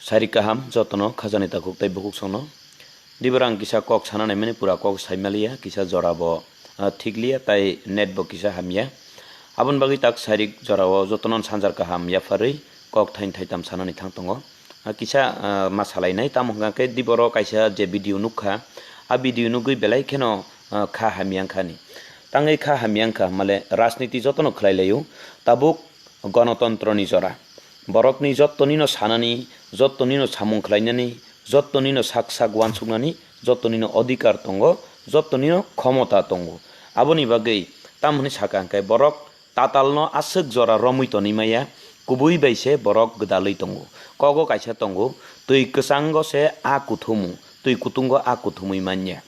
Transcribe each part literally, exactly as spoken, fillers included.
Sari kaham jotono khajani takhuk tei bukhuk songno. Dibor ang kisa kok sana naimani pura kok saimaliya, kisa jora bo, ah, thikliya tei net bo kisa hamya. Aboni bagwi tak sairik jorao jotono sanjar kaham yapharwi kok thain thaitam sanani thang tongo. Ah, kisa, ah, ma salainai, tamo hwnkha khe diboro kaisa je video nukha, a video nugwi belai kheno, ah, kha hamya wngkhani. Tangwi kha hamya wngkha hwnmale rajniti jotono khlai laio, tabuk gonotontroni jora. Borokni jottonino sanani, jottonino samung khlainani, jottonino sak sak uansuknani, jottonino odhikar tongo, jottonino khomota tongo. Aboni bagwi tamoni saka hwnkhe borok tatalno aswk jora romwi tonwi maya, kubui bai se borok gwdalwi tongo. Kogo kaisa tongo, twi kwchango se a kuthumu, twi kutungo a kuthumwi manya.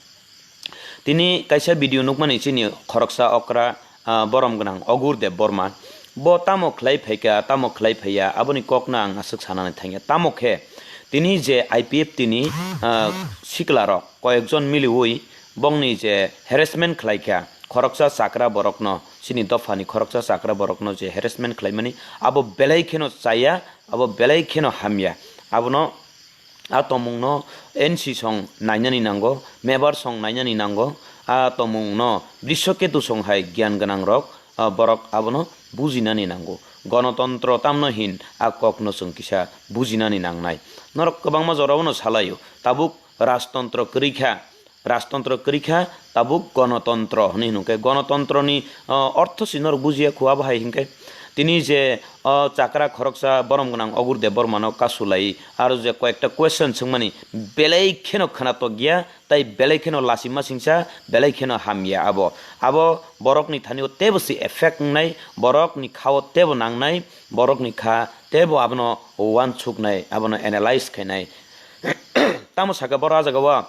Tini kaisa video nukmani chini khoroksa okra, ah, borom gwnang Ogur Debbarma. Bo tamo khlai phaikha, tamo khlai phaiya, aboni kokno ang aswk sanani thangya. Tamo khe tini je I P F T ni, ah, siklarok koyekjon miliwi bongni je harassment khlaikha, khoroksa chakra borokno, chini dophani khoroksa chakra borokno je harassment khlaimani, abo belai kheno chaya, abo belai kheno hamya. Abono a tongmungno N C song nainani nango, mebar song nainani nango, a tongmungno Brishoketu song hai giyan gwnangrok, ah, borok abono bujinani nango. Gonotontro tamno hin a kokno chwng kisa bujinani nangnai. Norok kwbangma jorao no salaio, tabuk rajtontro kwrwi kha, rajtontro kwrwi kha, tabuk gonotontro hwnwi hwnwi khe gonotontroni, ah, ortho si norok bujiya khu abo hai hinkhe. Tini je, o chakra khoroksa borom gwnang Ogur Debbarmano kasu lai, aro je koyekta question swngmani belai kheno khwnatok ya, tai belai kheno lachima singsa, belai kheno hamya abo. Abo borokni thani-o teibo se effect wngnai, borokni kha-o teibo nangnai, borokni kha teibo abono uansuknai, abono analyze khainai. Tamo sakha boro ah jagao,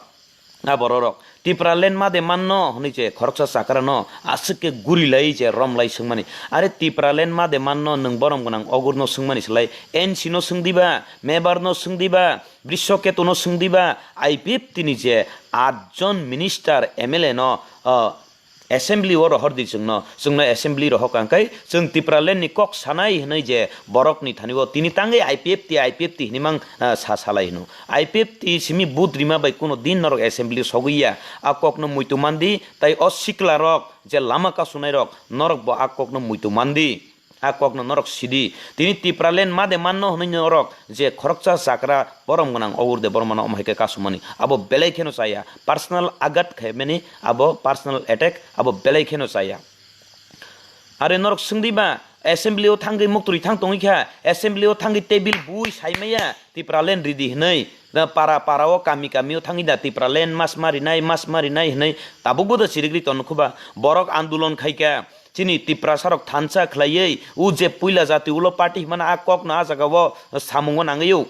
a bororok Tipraland ma de manno hwnwi je khoroksa chakrano aswk khe guri lai je rom lai swngmani. Are Tipraland ma de manno nwng borom gwnang Ogurno swngmani slai N C no swng diba, Mebar no swng diba, Brishoketuno swng diba, I P F T ni je atjon minister M L A no, o, assembly o rohor di chwngno, chwngno assembly rohor kang kai chwng Tipraland ni kok sanai hwnwi je borokni thani o tini tangwi I P F T, I P F T hwnwi mang, ah, sa salai hwno. I P F T simi budrima bai kuno din norok assembly o sogwi ya. A kokno muitu mandi, tai o sikla rok je lama kasunai rok norok bo a kokno muitu mandi. A kokno norok sidi. Tini Tipraland ma de manno hwnwi norok je khoroksa chakra borom gwnang Ogur Debbarmano omo hai khe kasumani. Abo belai kheno chaya. Personal agat khaimani abo personal attack abo belai kheno chaya. Are norok swngdi ba assembly o thangwi muktwi thang tongwi kha, assembly o thangwi table bui saimaya Tipraland ridi hwnwi. Da para para o kami kami o thangwi da Tipraland mas marinai, mas marinai hwnwi tabukbo da chirigri tongkhu ba. Borok andolon khaikha. Chini Tiprasa rok thansa khlaiwi, o je puila jati ulo party himano a kokno a jagao samungo nangwi o.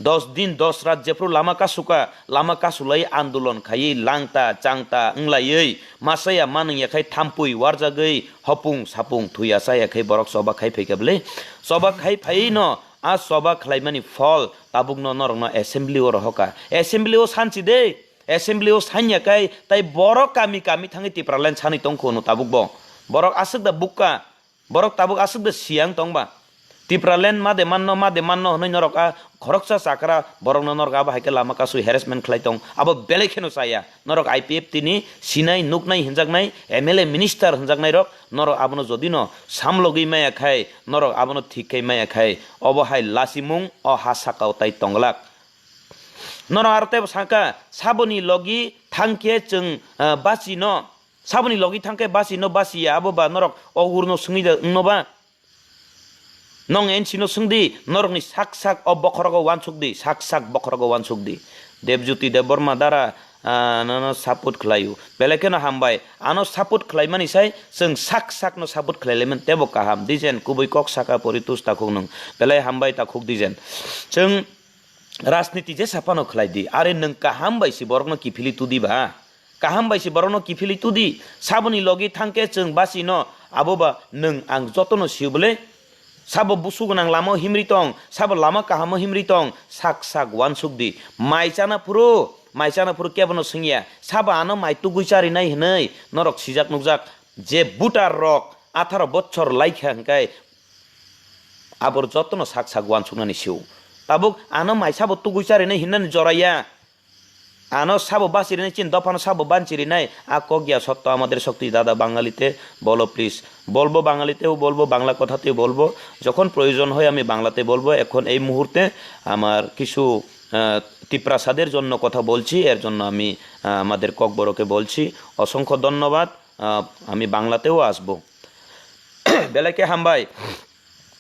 Dos din, dos rat jephru lama kasuka, lama kasulai andolon khaiwi langta, changta wnglaiwi, masaya manwng yakhai thampui warjagwi, hopung sapung thuya chaya khai borok choba khai phaikha bwle. Choba khai phaiwi no a choba khlaimani phol tabukno norokno assembly o rohoka. Assembly o sanchi de. Assembly o sanya kai tai borok kami kami thangwi Tipraland sanwi tongkhu hwno tabuk bo. Borok aswk da bukka, borok tabuk aswk da siyang tong ba. Tipraland ma de manno, ma de manno hwnwi norok a khoroksa chakra borokno norok abo hai khe lama kasui harassment khlai tong. Abo belai kheno chaya. Norok I P F T ni sinai nuknai hinjaknai M L A minister hinjaknai rok norok abono jodi no samlogwi maya khai, norok abono thik khai maya khai, obo hai lachimung o ha saka o tai tonglak. Norok aro teibo saka, saboni logi thangkhe chwng, ah, bachino, saboni logi thangkhe bachino bachiya, abo ba norok Ogurno swngwi da wngno ba? Nong N C no swngdi, norokni sak sak o bokhorogo uansukdi, sak sak bokhorogo uansukdi. Debjyoti Debbarma dara, ah, nono support khlaio. Belai kheno hambai, ano support khlaimani sai chwng sak sakno support khlailaimani teibo kaham. Dijen kubui kok saka pori tus takhuk nwng. Belai hambai takhuk dijen. Chwng rajniti jesa phano khlai di. Are nwng kaham bai se borokno kiphilwi tudi ba? Kaham bai se borokno kiphilwi tudi. Saboni logi thangkhe chwng bachino abo ba nwng ang jotono sio bwle. Sabo busu gwnang lama o himri tong, sabo lama kaham o himri tong, sak sak uansuk di. Mai chana phuru, mai chana phuru kebono swngya. Sabo ano mai tugui charinai hwnwi norok sijak nukjak. Je voter rok atharo bochor laikha hwnkhe, abor jotono sak sak uansuknani sio. Tabuk ano mai sabo tugui charinai hinnani joraya. Ano sabo bachirinai, chini dophano sabo banchirinai. A kok ya sotto amader shokti dada, Bangalite bolo please. বলবো, বাংলাতেও বলবো, বাংলা কথাতেও বলবো। যখন প্রয়োজন হয় আমি বাংলাতে বলবো। এখন এই মুহূর্তে আমার কিছু, আহ, তিপ্রাসাদের জন্য কথা বলছি, এর জন্য আমি, আহ, আমাদের ককবরকে বলছি। অসংখ্য ধন্যবাদ। আহ, আমি বাংলাতেও আসবো। Belai khe hambai.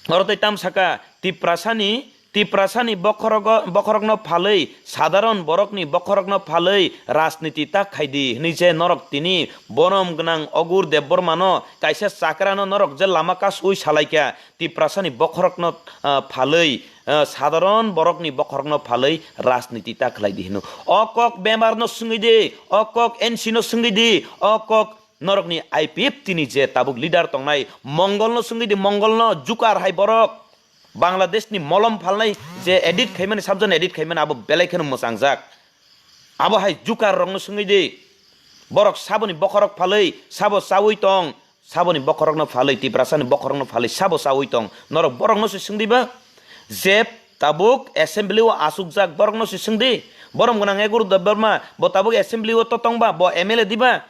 Oro tei tam saka, Tiprasani, Tiprasani bokhorogo-, bokhorokno phalwi, sadharon borokni bokhorokno phalwi rajniti ta khaidi hwnwi je norok tini borom gwnang Ogur Debbarmano kaisa chakrano norok je lama kasui salaikha, Tiprasani bokhorokno, ah, phalwi, ah, sadharon borokni bokhorokno phalwi rajniti ta khlaidi hwno. O kok bemarno swngwi di, o kok N C no swngwi di, o kok norokni I P F T ni je tabuk leader tongnai, Mongolno swngwi di, Mongolno jukar hai borok. Bangladeshni molom phalnai je edit khaimani, sabjani edit khaimani, abo belai kheno mwchangjak. Abo hai jukar rokno swngwi di. Borok saboni bokhorok phalwi, sabo chaui tong, saboni bokhorokno phalwi, Tiprasani bokhorokno phalwi, sabo chaui tong. Norok borokno se swngdi ba? Je tabuk assembly o achukjak, borokno se swngdi. Borom gwnang Eguru Debbarma, bo tabuk assembly o to tong ba, bo M L A di ba?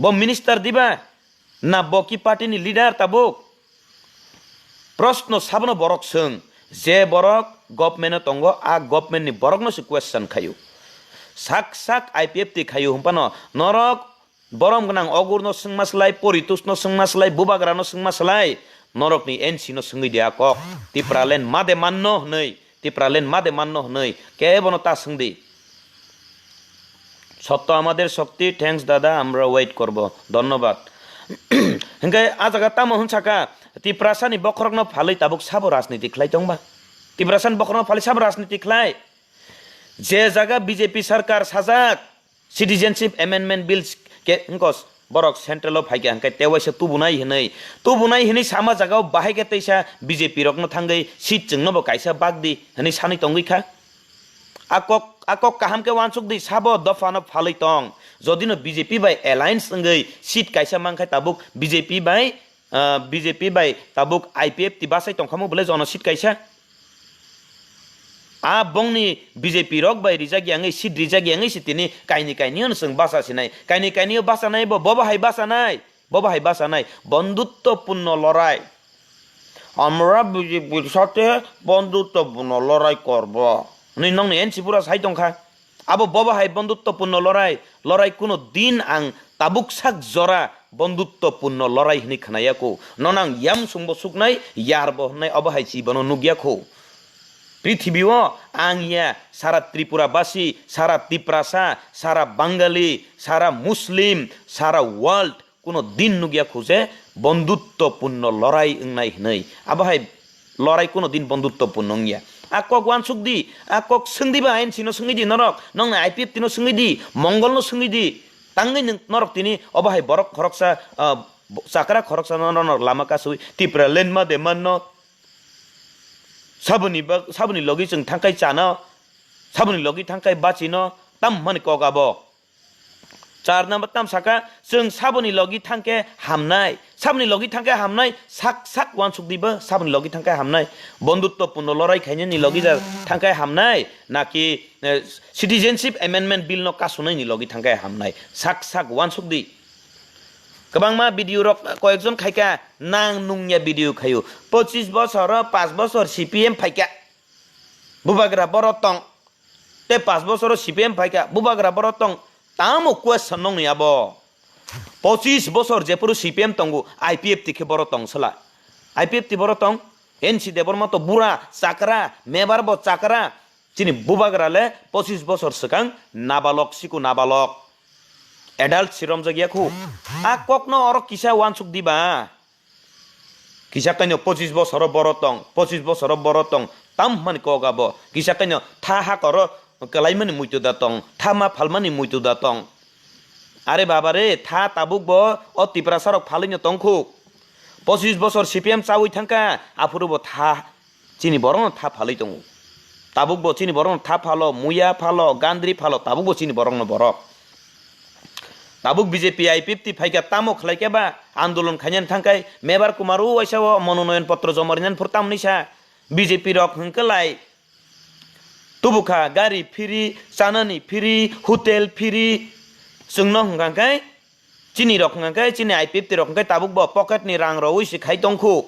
Bo minister di ba? Na bo ki party ni leader tabuk? Proshno sabono borok swng, je borok government o tongo, a government ni borokno se question khaio. Sak sak I P F T khaio hwnphano norok borom gwnang Ogurno swngma slai, Poritusno swngma slai, Bubagrano swngma slai, norokni N C no swngwi di a kok, Tipraland ma de manno hwnwi. Tipraland ma de manno hwnwi kebono ta swngdi. Sotto amader shokti, thanks dada, amra wait korbo, dhonnobad. Hinkhe a jaga tamo hwn saka, Tiprasani bokhorokno phalwi tabuk sabo rajniti khlai tongba? Tiprasani bokhorokno phalwi sabo rajniti khlai? Je jaga B J P sarkar sajak, Citizenship Amendment Bill ke wngkos borok central o phaikha hwnkhe tewaisa tubunai hwnwi, tubunai hwnwi sama jagao bahai khe teisa B J P rokno thangwi seat chwngno bo kaisa bak di hwnwi sanwi tongwi kha. A kok, a kok kaham khe uansuk di, sabo dophano phalwi tong. Jodino B J P bai alliance wngwi seat kaisa mankha tabuk B J P bai ah, B J P bai tabuk I P F T bachai tongkha mo bwle jono seat kaisa. A bongni B J P rok bai rijak yangwi seat rijak yangwi se tini kaini kaini ono chwng bacha sinai. Kaini kaini o bachanai bo, bobo hai bachanai. Bobo hai bachanai. Bondhutto punno lorai. Amra B J P-r sathe bondhutto punno lorai korbo. Hwnwi nokni N C pura sai tongkha. Abo bobo hai bondhutto punno lorai, lorai kuno din ang tabuk sak jora bondhutto punno lorai hwnwi khwnaya kho. Nono ang yamsungbo suknai, yarbo hwnnai obo hai si bono nukya kho. Prithibi o ang ya, sara Tripura basi, sara Tiprasa, sara Bangali, sara Muslim, sara world, kuno din nukya kho je bondhutto punno lorai wngnai hwnwi. Abo hai lorai kuno din bondhutto punno wngya. A kok uansuk di, a kok swng di ba N C no swngwi di norok, nokni I P F T no swngwi di, Mongol no swngwi di. Tangwi nwng norok tini obo hai borok khoroksa, ah, bo-, chakra khoroksa no norok lama kasui Tipraland ma de manno. Saboni bak-, saboni logi chwng thangkai chano, saboni logi thangkai bachino, tam mani kok abo. Char number tam saka, chwng saboni logi thangkhe hamnai. Saboni logi thangkhe hamnai, sak sak uansuk diba, saboni logi thangkhe hamnai. Bondhutto punno lorai khainani logi ja thangkhe hamnai, naki, eh, Citizenship Amendment Bill no kasunaini logi thangkhe hamnai. Sak sak uansuk di. Kwbangma video rok koyekjon khaika, nang nungya video khaio. Pochis bosor, pas bosor C P M phaika. Bubagra boro tong. Tei pas bosoro C P M phaika, bubagra boro tong. Tamo question nongni abo? Pochis bosor jephuru C P M tongo, I P F T khe boro tong sala. I P F T boro tong. N C Debbarma to bura, chakra, mebar bo chakra. Chini bubagra le pochis bosor swkang nabalok, siku nabalok. Adult si romjak ya khu. A kokno oro kisa uansuk diba? Kisa kaino pochis bosoro boro tong, pochis bosoro boro tong, tam hwnmani kok abo. Kisa kaino tha hakoro kwlaimani muitu da tong, tha ma phalmani muitu da tong. Are baba re, tha tabuk bo o Tiprasa rok phalwino tong khu. Pochis bosor C P M chaui thangkha, aphuru bo tha chini borokno tha phalwi tongo. Tabuk bo chini borokno tha phalo, muya phalo, gandri phalo, tabuk bo chini borokno borok. Tabuk B J P I P F T phaikha tamo khlaikhe ba andolon khainani thangkhai Mebar Kumar o waisa o mononoyon potro joma rinani phuru tamni sa B J P rok hwnkhe lai Tubu kha gari free, chanani free, hotel free. Chwngno hwnkha khe, chini rok hwnkha khe, chini I P F T rok hwnkha khe tabuk bo pocket ni rang rogwi se khai tongkhu.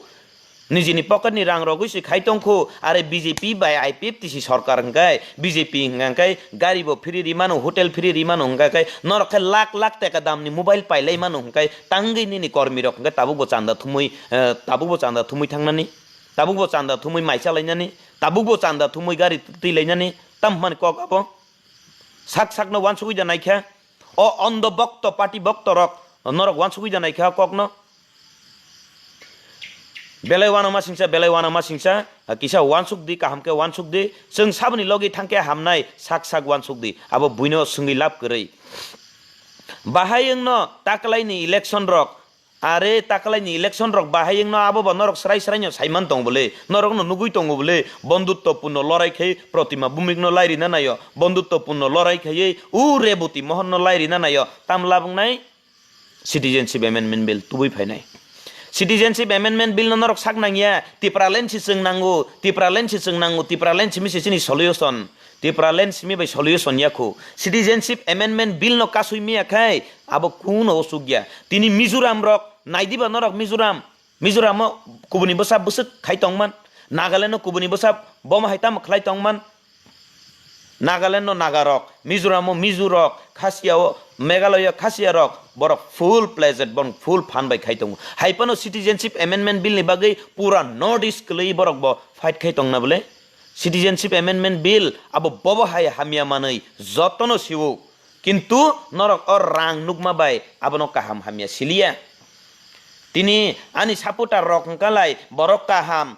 Nijini pocket ni rang rogwi se khai tongkhu. Are B J P bai I P F T si sorkar hwnkha khe, B J P hwnkha khe gari bo free ri mano, hotel free ri mano hwnkha khe, norok khe lakh lakh taka dam ni mobile pailai mano hwnkha khe, tangwi nini kormi rok hwnkha khe tabuk bo chanda thumwi, eh, tabuk bo chanda thumwi thangnani, tabuk bo chanda thumwi mai chalainani, tabuk bo chanda thumwi gari twi lainani, tam hwnmani kok abo. Sak sakno uansugwi da naikha. O ondo bokto, party bokto rok norok uansugwi da naikha kokno. Belai uanama singsa, belai uanama singsa, kisa uansuk di, kaham khe uansuk di. Chwng saboni logi thangkhe hamnai, sak sak uansuk di. Abo buino swngwi lab kwrwi. Bahai wngno taklaini election rok, are taklaini election rok bahai wngno abo bo norok srai srai no saiman tong bole, norok no nugui tongo bole, bondutto purno lorai khai Protima Bhumik no lai rina naio, bondutto purno lorai khaiwi u Reboti Mohon no lai rina naio, tam labwngnai Citizenship Amendment Bill tubui phainai. Citizenship Amendment Bill no norok sak nangya, Tipraland si chwng nango, Tipraland si chwng nango, Tipraland simi se chini solution. Tipraland simi bai solution yakhu. Citizenship Amendment Bill no kasui miya khai, abo kuno o chukya. Tini Mizoram rok, naidiba norok Mizoram. Mizoram o kubuni bwsa bwswk khai tongman. Nagaland o kubuni bwsa bomo hai tamo khlai tongman. Nagaland no Naga rok, Mizoram o Mizo rok, Khasia o Meghalaya Khasia rok, borok full pledged, borok full phan bai khai tongo. Hai phano Citizenship Amendment Bill ni bagwi pura North East kwlwi borok bo fight khai tongna bole. Citizenship Amendment Bill abo bobo hai hamya manwi jotono siwo. Kintu norok o rang nukma bai abono kaham hamya siliya. Tini ani supporter rok hwnkha lai borok kaham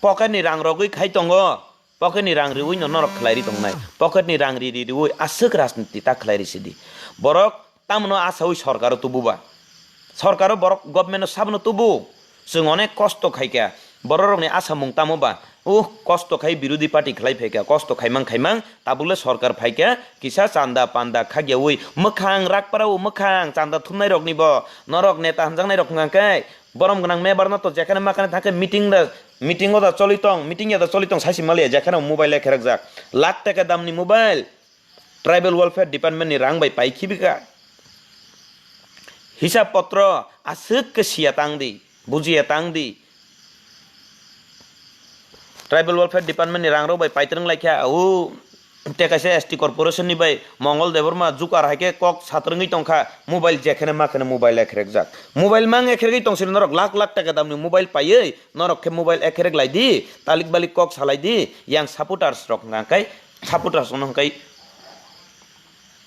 pocket ni rang rogwi khai tongo. Pocket ni rang riwi no norok khlai ri tongnai. Pocket ni rang ri ri riwi aswk rajniti ta khlai ri sidi. Borok tamno asawi sorkaro tubu ba. Sorkaro borok government no sabno tubu. Chwng onek kosto khaikha. Bororokni asamung tamo ba? Uh, kosto khai birodhi party khlai phaikha. Kosto khaimang khaimang tabukle sorkar phaikha. Kisa chanda panda khakyawi mwkhang rakpara o mwkhang chanda thumnai rokni bo. Norok neta hamjaknai rok hwnkha khe borom gwnang mebar no to jekhane makhane thangkhe meeting da Meeting o da choli tong, meeting ya da choli tong, saisi maliya, jekheno mobile ekhe rwkjak. Lakh taka damni mobile, Tribal Welfare Department ni rang bai pai khibika. Hisab potro aswk khe siya tang di, bujiya tang di. Tribal Welfare Department ni rang rok bai pai twrwng lai kha, o Tei kaisa S T corporation ni bai Mongol Debbarma jukar hai khe kok satrwngwi tongkha, mobile jekhene makhene mobile ekherekjak. Mobile mang ekheregwi tongsiri norok lakh lakh taka damni mobile paiwi, norok khe mobile ekherek lai di, talik balik kok salai di, yang supporters rok hwnka khe, supporters rok hwnka khe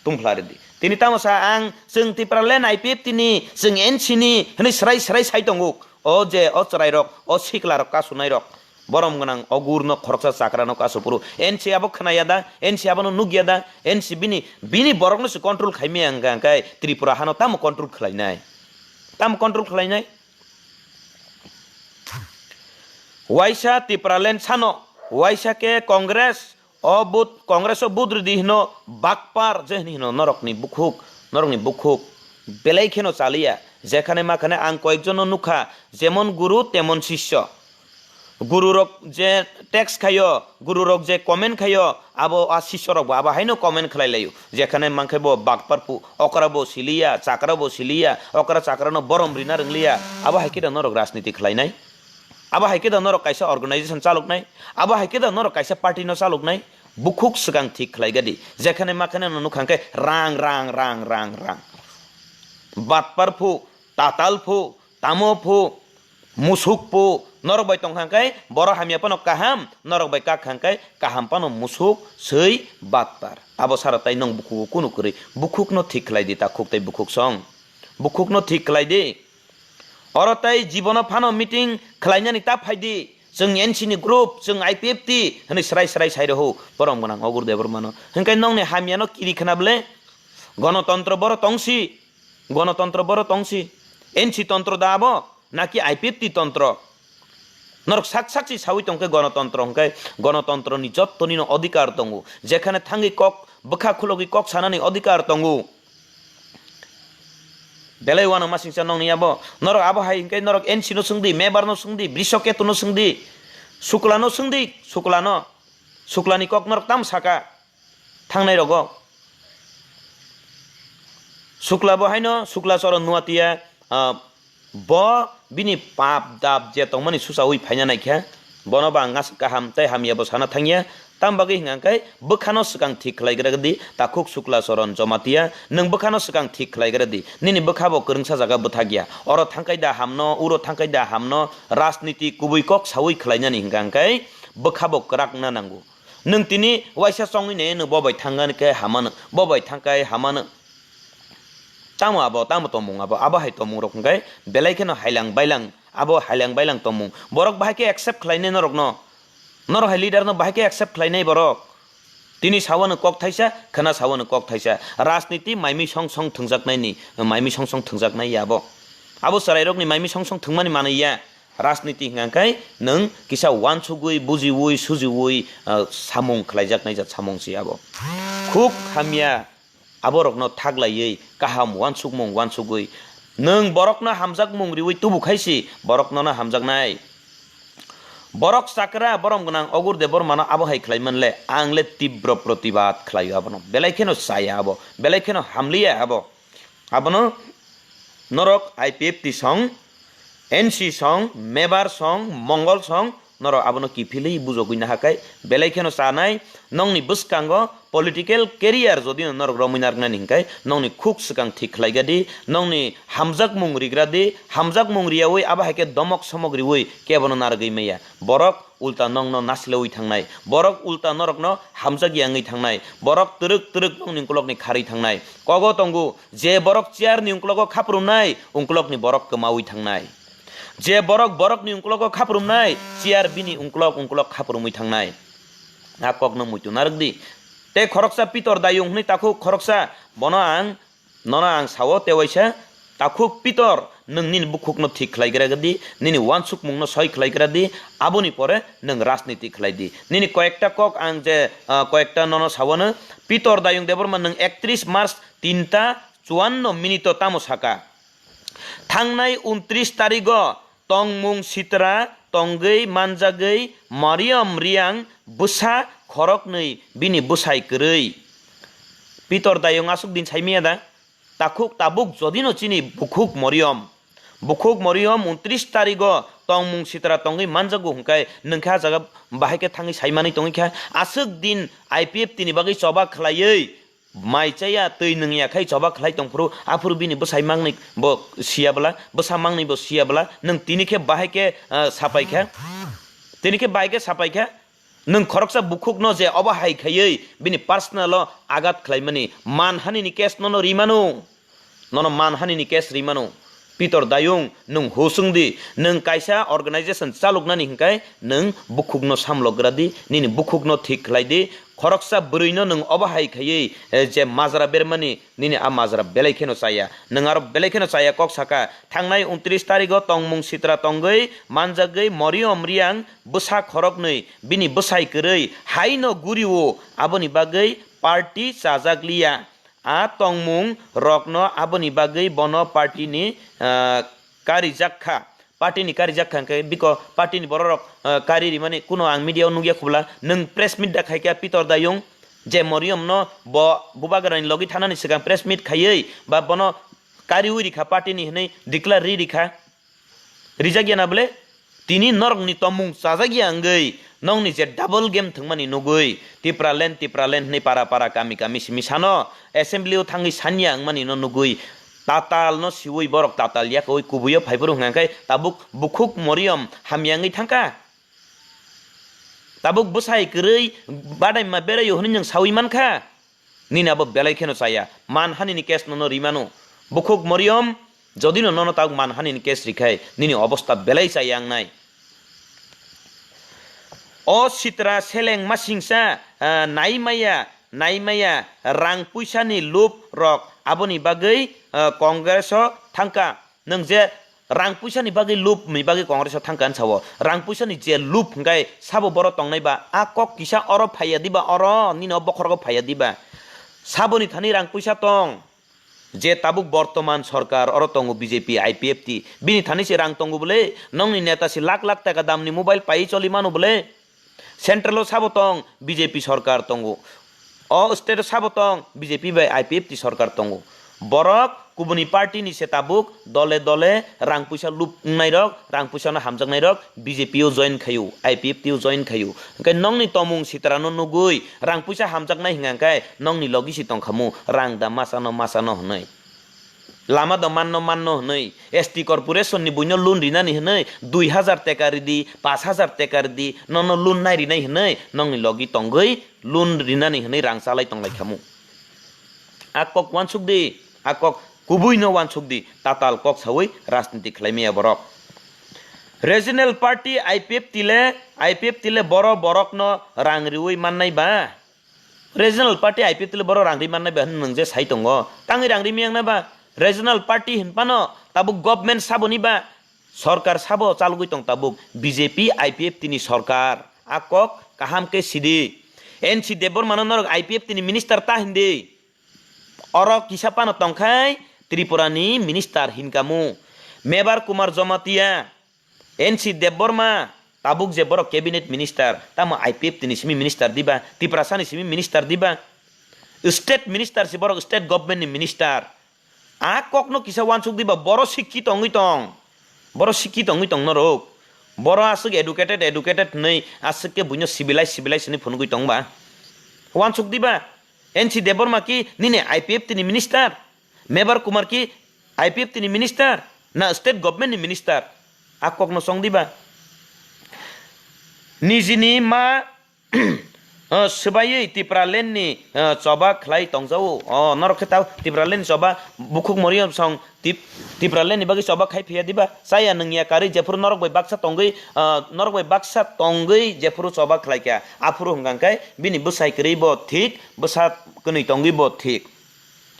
tungphla ridi. Tini tamo sa ang, chwng Tipraland I P F T ni, chwng N C ni hwnwi swrai swrai sai tongo. O je o chwrairok, o siklarok, kasunairok, borom gwnang, o gurno khoroksa chakrano kasu phuru. N C abo khwnaya da, N C abono nukya da, N C bini, bini borokno se control khaimaya hwnka hwnkhe Tripura hano tamo control khlainai? Tamo control khlainai? Waisa Tipraland sano, waisa khe Congress, O but Congress o but rwdi hino bakpar je hini hino norokni bukhuk, norokni bukhuk belai kheno chaliya. Jekhane makhane ang koyekjono nukha, jemon guru temon sisyo. Gururok je text khayo, gururok je comment khayo, abo a sisyorokbo abo haino comment khlai laio. Jekhane mankhe bo bakpar phu, okra bo siliya, chakra bo siliya, okra chakrano borom rina rwngliya, abo hai khe da norok rajniti khlainai? Abo hai khe da norok kaisa organization chaloknai? Abo hai khe da norok kaisa party no chaloknai? Bukhuk swkang thik khlai gadi. Jekhane makhane no nukha khe rang, rang, rang, rang, rang. Batpar phu, tatal phu, tamo phu, musuk phu, norok bai tongkha khe borok hamya phano kaham, norok bai kakha khe kaham phano musuk, swi, batpar. Abo sara tai nwng bukhugo kunu kwrwi. Bukhuk no thik khlai di, takhuk tei bukhuk song. Bukhuk no thik khlai di. Oro tei jibono phano meeting khlainani ta phaidi, chwng N C ni group, chwng I P F T hwnwi srai srai sai rw borom gwnang Ogur Debbarmano. Hwnkhe nokni hamyano kiri khna bwle? Gonotontro boro tongsi, gonotontro boro tongsi. N C tontro da abo, naki I P F T tontro? Norok sak sak si saui tongkhe gonotontro hwnkhe gonotontroni jottonino odhikar tongo. Jekhane thangwi kok bwkha khulogwi kok sanani odhikar tongo. Belai uanama singcha nokni abo. Norok abo hai hwnkhe norok N C no swngdi, Mebar no swngdi, Brishoketu no swngdi, Sukla no swngdi, Sukla no. Suklani kok norok tamo saka thangnai rogo? Sukla bo haino Sukla Choron Nuatia, ah, bo bini pap dap je tongmani susaui phaina naikha, bono ba ang aswk kaham tei hamya bo sana thangya. Tam bagwi hwnka khe bwkhano swkang thik khlai gra di, takhuk Sukla Choron Jomatia, nwng bwkhano swkang thik khlai gra di. Nini bwkha bo kwrwngsa jaga bwthak ya. Oro thangkai da hamno, uro thangkai da hamno, rajniti kubui kok saui khlainani hwnka khe bwkha bo kwrak na nango. Nwng tini waisa chongwi nai, nwng bo bai thangani khe hamano, bo bai thangkai hamano. Tamo abo, tamo tongmung abo, abo hai tongmung rok hwnkhe belai kheno hailang bailang, abo hailang bailang tongmung. Borok bahai khe accept khlainai norokno. Norok hai leader no bahai khe accept khlainai borok. Tini sawano kok thaisa, khwna sawano kok thaisa. Rajniti maimi song song thwngjaknaini, maimi song song thwngjaknai ya abo. Abo chwrairokni maimi song song thwngmani manwi ya. Rajniti hwnka khe nwng kisa uansugwi, bujiui, sujiui, ah, samung khlaijaknai jat samung se abo. Khuk hamya aborokno thaklaiwi kaham uansukmung uansugwi nwng borokno hamjakmung riui tubu khaisi borok nono hamjaknai. Borok chakra borom gwnang Ogur Debbarmano abo hai khlai manle, ang le tibro protibad khlaio abono. Belai kheno chaya abo, belai kheno hamliya abo. Abono norok I P F T song, N C song, Mebar song, Mongol song, norok abono kiphilwi bujogwi nahakai, belai kheno chanai, nongni bwskango political career jodi no norok romwi narwknani hwnkhe, nongni khuk swkang thik khlai gadi, nongni hamjakmung rigra di, hamjakmung riyaui abo hai khe domok somok riui kebono narwgwi maya. Borok ulta nongno nasilwi thangnai, borok ulta norokno hamjak yangwi thangnai, borok twrwk twrwk nongni ukulokni kharwi thangnai. Kogo tongo, je borok chair ni ungklogo khaprumnai, ungklokni borok kwmaui thangnai. Je borok borokni ungklogo khaprumnai, chair bini ungklok ungklok khaprumwi thangnai. A kokno muitu narwk di. Tei khoroksa Pitor Dayung hwnwi takhuk khoroksa, bono ang, nono ang sao, tei waisa takhuk Pitor, nwng nini bukhukno thik khlai gra di, nini uansukmungno soi khlai gra di, aboni pore nwng rajniti khlai di. Nini koyekta kok ang je, ah, koyekta nono saono, Pitor Dayung Debbarma nwng ektris March tinta chuanno minute-o tamo saka? Thangnai untris tarigo tongmung sitra tongwi manjagwi Mariam Riang bwsa khoroknwi bini bwsai kwrwi. Pitor Dayung aswk din saimaya da? Takhuk tabuk jodino chini bukhuk Mariam, bukhuk Mariam untris tarigo tongmung sitra tongwi manjago hwnkhe nwngkhe ah jaga bahai khe thangwi saimanwi tongwi kha. Aswk din I P F T ni bagwi choba khlaiwi, mai chaya, twi nwngya khai choba khlai tongphuru, aphuru bini bwsai mangni bo siya bwla, bwsa mangni bo siya bwla, nwng tini khe bahai khe, ah, sapai kha? Tini khe bahai khe sapai kha? Nwng khoroksa bukhukno je obo hai khaiwi bini personal-o agat khlaimani, manhanini case nono rimano, nono manhanini case rimano. Pitor Dayung, nwng husung di, nwng kaisa organization chaluknani hwnkhe nwng bukhukno samlok gra di, nini bukhukno thik khlai di. Khoroksa bwrwino nwng obo hai khaiwi, eh, je majra bermani, nini a majra belai kheno chaya. Nwng aro belai kheno chaya kok saka. Thangnai untris tarigo tongmung sitra tongwi manjagwi Moriom Riang bwsa khoroknwi bini bwsai kwrwi haino gurio, aboni bagwi party chajak liya. A tongmung rokno aboni bagwi bono party ni, ah, karijak kha. Party ni karijak kha hwnkhe biko party ni borok rok, ah, kari rimani kuno ang media o nukya khubla. Nwng press meet da khaikha Pitor Dayung, je Moriom no bo Bubagra ni logi thanani swkang press meet khaiwi ba bono kariui rikha party ni hwnwi declare ri rikha. Rijak ya na bwle? Tini norokni tongmung chajak ya wngwi nokni je double game thwngmani nugwi Tipraland, Tipraland hwnwi para para kami kami simi sano assembly o thangwi sanya wngmani no nugwi tatal no siwi borok tatal yakowi kubuio phaiphuru hwnkha khe tabuk bukhuk Moriom hamya wngwi thangkha. Tabuk bwsai kwrwi badaima beraio hwnwi nwng sawi mankha. Nini abo belai kheno chaya. Manhani ni case nono rimano. Bukhuk Moriom, jodi no nono tabuk manhani ni case rikhai, nini obosta belai chaya wngnai. O sitra seleng masingsa, ah, naimaya, naimaya rang puisa ni lup rok aboni bagwi, ah, Congress o thangka. Nwng je rang puisa ni bagwi lup ni bagwi Congress o thangka hinwi sao. Rang puisa ni je lup hwnkhe sabo boro tongnai ba? A kok kisa oro phaiya diba, oro nini o bokhorogo phaiya diba? Saboni thani rang puisa tong. Je tabuk bortoman sorkar oro tongo B J P, I P F T, bini thani se rang tongo bole? Nokni neta se lakh lakh taka damni mobile paiwi choli mano bole? Central o sabo tong B J P sorkar tongo. O state o sabo tong B J P bai I P F T sorkar tongo. Borok kubuni party ni se tabuk dole dole rang puisa lup wngnai rok, rang puisa no hamjaknai rok B J P o join khaio, I P F T o join khaio. Hwnkhe nongni tomung sitra no nugui rang puisa hamjaknai hwnkha hwnkhe nongni logi si tongkhamu rang da masa no masa no hwnwi. Lama do manno manno hwnwi, S T corporation ni buino loan rinani hwnwi dui hajar teka ridi, pash hajar teka ridi, nono loan nai rinai hwnwi nongni logi tongwi loan rinani hwnwi rang chalai tonglai khamu. A kok wansuk di, a kok kubui no wansuk di, tatal kok sawi rajniti khlai maya borok. Regional party I P F T le, I P F T le boro borok no rang riwi mannai ba? Regional party I P F T le boro rang ri mannai ba hwnwi nwng je sai tongo. Tangwi rang ri miyang na ba? Regional party hin phano tabuk government saboni ba? Sorkar sabo chalogwi tong tabuk B J P I P F T ni sorkar. A kok kaham khe sidi. N C Debbarma no norok I P F T ni minister ta hindi. Oro kisa phano tongkhai Tripura ni minister hinkamu. Mebar Kumar Jamatia. N C Debbarma, tabuk je borok cabinet minister, tamo I P F T ni simi minister diba, Tiprasa ni simi minister diba, state minister si borok, state government ni minister. A kokno kisa wansuk diba, boro sikki tongwi tong, boro sikki tongwi tong norok, boro aswk educated, educated hwnwi aswk khe buino civilized, civilized hwnwi phunugwi tong ba? Wansuk diba, N C Debbarma ki nini I P F T ni minister? Mebar Kumar ki I P F T ni minister na state government ni minister? A kokno chong diba? Nijini ma, ah, swbaiwi Tipraland ni, ah, choba khlai tongjao. Oh, norok khe tao Tipraland ni choba bukhuk moriom song Tip-, Tipraland ni bagwi choba khai phiya diba? Chaya nungya karwi jephuru norok bai baksa tongwi, ah, norok bai baksa tongwi jephuru choba khlai kha. Aphuru hwnkha khe bini bwsai kwrwi bo thik, bwsa kwnwi tongwi bo thik.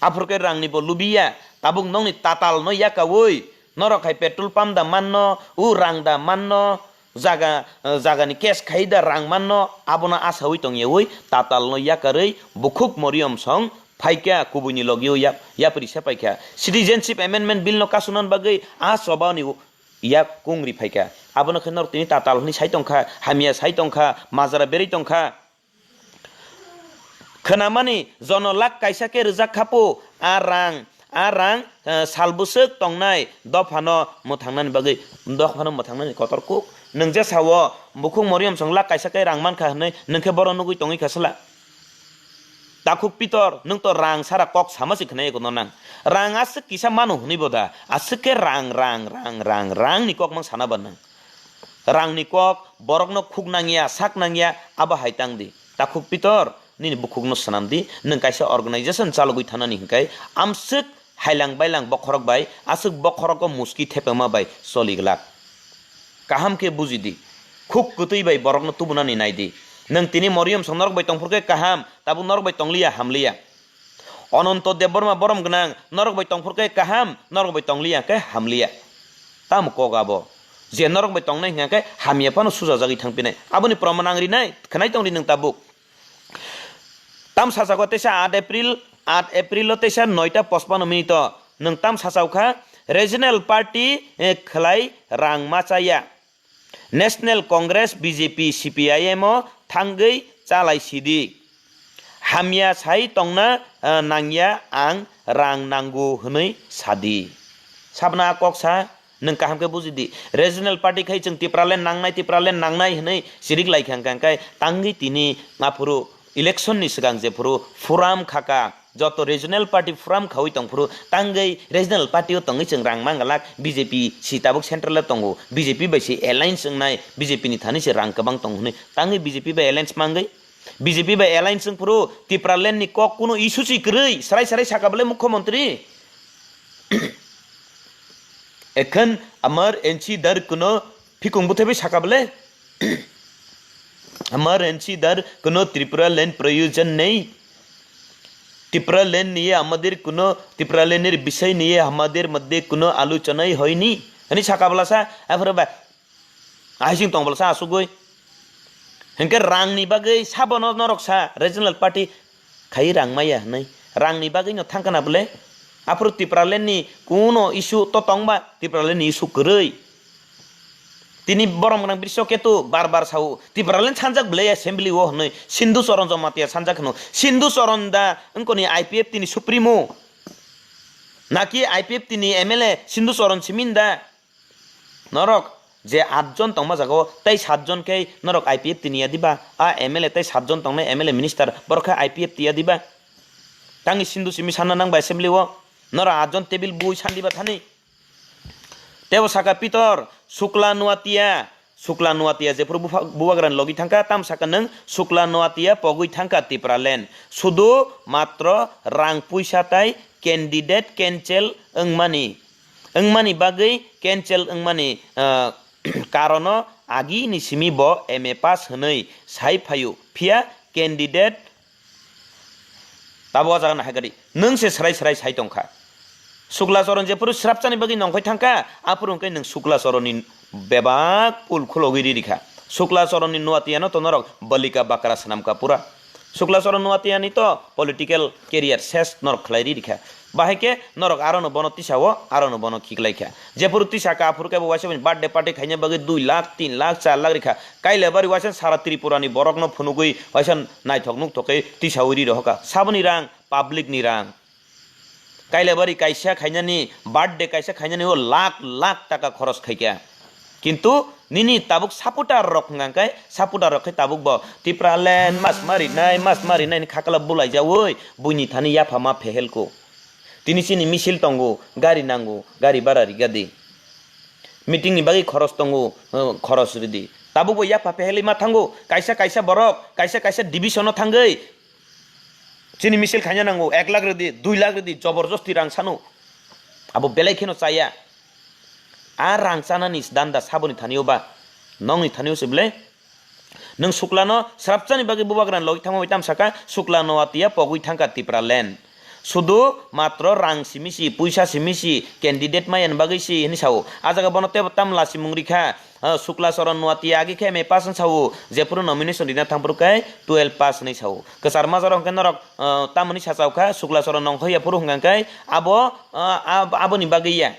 Aphuru khe rangni bo lubiya, tabuk nokni tatal no yakaui, norok hai petrol pump da manno, u rang da manno, jaga, jagani cash khai da rang manno, abono asaui tongyaui tatal no yakarwi bukhuk moriom song phaikha, kubuini logio yap-, yapri se paikha. Citizenship Amendment Bill no kasunan bagwi a choba ni yak kung ri phaikha. Abono khe norok tini tatal hwnwi sai tongkha, hamya sai tongkha, majra berwi tongkha. Khwnamani jono lakh kaisa khe rwjak khapu, a rang, a rang, eh, sal bwswk tongnai dophano mwthangnani bagwi, dophano mwthangnani kotor kuk. Nwng je sao, bukhuk moriom song lakh kaisa khe rang mankha hwnwi, nwng khe bohrok nugwi tongwi kha sla? Takhuk Pitor, nwng to rang sara kok sama se khwnai eko no nang. Rang aswk kisa mano hwnwi bo da, aswk khe rang, rang, rang, rang, rang ni kok mang sana ba nwng. Rangni kok borokno khuk nangya, sak nangya, abo hai tang di. Takhuk Pitor, nini bukhukno swnam di, nwng kaisa organization chalogwi thanani hwnkhe amswk hailang bailang bokhorok bai, aswk bokhorogo muski thepama bai choli glak. Kaham khe buji di, khuk kwtwi bai borokno tubunani nai di. Nwng tini moriom song norok bai tongphur khe kaham, tabuk norok bai tongliya hamliya. Ononto Debbarma borom gwnang, norok bai tongphur khe kaham, norok bai tongliya khe hamliya. Tamo kok abo? Je norok bai tongnai hwnkha khe hamya phano sujajagwi thangpinai. Aboni proman ang rinai, khwnai tongdi nwng tabuk. Tam sachago teisa aat April, aat April o teisa noita pochpano minute o nwng tam sachao kha regional party, eh, khlai rang ma chaya. National Congress, B J P, C P I M o thangwi chalai sidi. Hamya sai tongna, eh, nangya, ang rang nango hwnwi sadi. Sabna a kok sa, nwng kaham khe buji di. Regional party khai chwng Tipraland nangnai, Tipraland nangnai hwnwi sirik lai kha hwnkha, hwnkhe tangwi tini aphuru election ni swkang jephuru forum khaka. Joto regional party forum khaui tongphuru tangwi regional party o tongwi chwng rang mangalak B J P si tabuk central o tongo, B J P bai si alliance wngnai, B J P ni thani se rang kwbang tong hwnwi tangwi B J P bai alliance mangwi, B J P bai alliance wngphuru Tipraland ni kok kunu issue si kwrwi, srai srai saka bwle mukhyamantri. Ekhan amar N C dar kuno phikung bwthaibai saka bwle. আমার এনসি দ্বার কোনো ত্রিপুরা ল্যান্ড প্রয়োজন নেই। ত্রিপুরা ল্যান্ড নিয়ে আমাদের কোনো, ত্রিপুরা ল্যান্ডের বিষয় নিয়ে আমাদের মধ্যে কোনো আলোচনাই হয়নি। Ani saka bwlasa, aphuru ba, aising tong bwlasa asugwi. Hinkhe rangni bagwi sabono norok sa, regional party khai rang maya hwnwi. Rangni bagwino thangkha na bwle? Aphuru Tipraland ni kuno issue to tongba, Tipraland ni issue kwrwi. Tini borom gwnang Brisho Ketu bar bar sao, Tipraland sanjak belai assembly o hwnwi Sindhu Charan Jamatia sanjak hwno. Sindhu Charan da wngkoni I P F T ni supremo? Naki I P F T ni M L A Sindhu Charan simin da? Norok je atjon tongma jagao tei satjon khe norok I P F T ni ya diba? A M L A tei satjon tongnai M L A minister borok khe I P F T ya diba? Tangni Sindhu simi sanna nang ba assembly o? Norok atjon table bui san diba thani? Tebo saka Pitor, Sukla Nuatia, Sukla Nuatia jephuru bupha-, bubagrani logi thangkha, tam saka nwng Sukla Nuatia pogwi thangkha Tipraland. Sudu matro rang puisa tai candidate cancel wngmani, wngmani bagwi cancel wngmani, ah, karono agini simi bo M A pass hwnwi sai phaio, phiya candidate Tabo o jaga no hai gari. Nwng se srai srai sai tongkha. Sukla Charan jephuru srapchani bagwi nongkhoi thangkha, aphuru hwnkhe nwng Sukla Charanni bebak pul khulogwi ri rikha. Sukla Charanni Nuatiano to norok balika bakra swnamkha pura. Sukla Charan Nuatiani to political career ses norok khlai ri rikha. Bahai khe norok aro no bono tisa o, aro no bono khiklai kha. Jephuru tisa kha, aphuru khe bo waisa bini birthday party khaina bagwi dui lakh, tin lakh, char lakh rikha. Kailabari waisa sara Tripura ni borok no phunugwi waisa naithok nukthok khe tisaui ri rohorkha. Saboni rang, public ni rang. Kailabari kaisa khainani, birthday kaisa khainani o lakh lakh taka khoros khaikha. Kintu nini tabuk supporter rok hwnkha khe, supporter rok khe tabuk bo Tipraland mas ma rinai, mas ma rinai ni khakla bulai jaui buini thani yapha ma phehelko. Tini chini misil tongo, gari nango, gari bara riga di. Meeting ni bagwi khoros tongo, eh, khoros ridi. Tabuk bo yapha peheli ma thango, kaisa kaisa borok, kaisa kaisa division o thangwi chini misil khaina nango, ek lakh ridi, dui lakh ridi, joborjosti rang sano. Abo belai kheno chaya. A rang chanani danda saboni thani o ba, nongni thani o se belai. Nwng Suklano srapchani bagwi bubagrani logi thangma bai tamo sakha, Sukla Noatia pogwi thangkha Tipraland. Sudu matro rang simi si, puisa simi si, candidate maya ni bagwi si hwnwi sao. A jaga bono teibo tam lachimung rikha, ah, Sukla Charan Noatia agi khe M A pass hwn sao, jephuru nomination rina thangphuru khe twelve pass hwnwi sao. Kwchar majaro hwnkhe norok, ah, tamoni sachaukha, Sukla Charan nongkhorya phuru hwnkha khe abo, ah, ab-, aboni bagwi ya.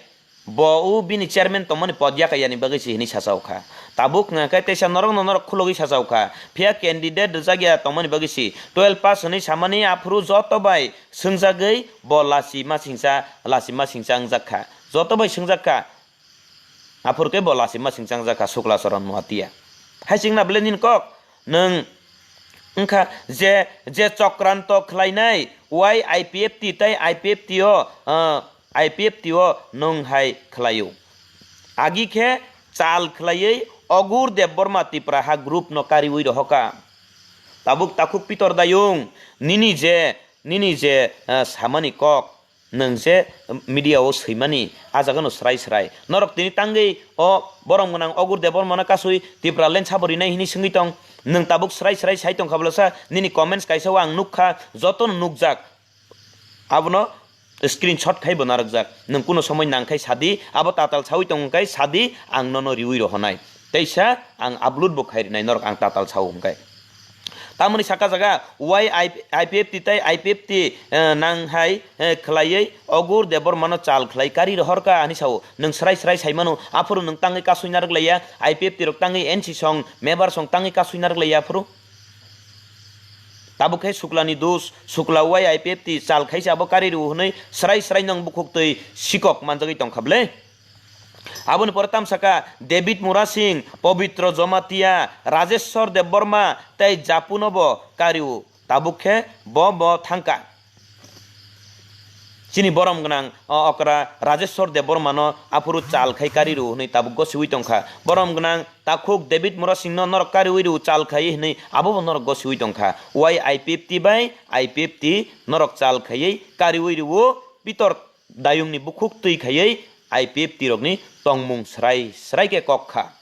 Bo o bini chairman tongmani pod yakayani bagwi se hwnwi sachaukha. Tabuk wngkha khe teisa norokno norok khulogwi sachaukha. Phiya candidate rwjakya tongmani bagwi se twelve pass hwnwi samani aphuru joto bai swngjagwi bo lachi masingcha, lachi masingcha wngjakha. Joto bai swngjakha. Aphuru khe bo lachi masingcha wngjakha Sukla Charan Noatia. Hai chwngna bwle nini kok? Nwng wngkha je, je chokranto khlainai, wai I P F T tei I P F T o, ah, I P F T o nwng hai khlaio. Agi khe chal khlaiwi Ogur Debbarma Tipra ha group no kariwi rohoka. Tabuk takhuk Pitor Dayung, nini je, nini je, ah, samani kok, nwng je media o swimani, a jaga no srai srai. Norok tini tangwi o borom gwnang Ogur Debbarma no kasui Tipraland sabo rinai hwnwi swngwi tong. Nwng tabuk srai srai sai tongkha bwlasa, nini comments kaisa o ang nukha, joto no nukjak. Abono screenshot khai bo narwkjak. Nwng kuno somoi nang khai sadi, abo tatal saui tong khai sadi, ang nono riui rohonai. Teisa ang upload bo khai rinai norok ang tatal sao hwnkhe. Tamoni saka jaga wai I P F T tei I P F T, eh, nang hai, eh, khlaiwi Ogur Debbarmano chal khlai kari rohorka hwnwi sao. Nwng srai srai sai mano, aphuru nwng tangwi kasui narwk laiya, I P F T rok tangwi N C song, mebar song tangwi kasui narwk laiya aphuru. Tabuk khe Suklani dos, Sukla wai I P F T chal khaisa abo kari rw hwnwi srai srai nwng bukhuk twi sikok manjagwi tongkha bwle. Aboni pore tamsaka David Murasing, Pobitro Jomatia, Rajeshwar Debbarma tei Japuno bo kariu. Tabuk khe bo bo thangka. Chini borom gwnang o okra Rajeshwar Debbarmano aphuru chal khai kari rw hwnwi tabuk gosiwi tongkha. Borom gwnang takhuk David Murasingno norok kariwi rw chal khai hwnwi abo bo norok gosiwi tongkha. Wai I P F T bai I P F T norok chal khaiwi kariwi rw Pitor Dayungni bukhuk twi khaiwi I P F T rokni tongmung srai srai khe kok kha.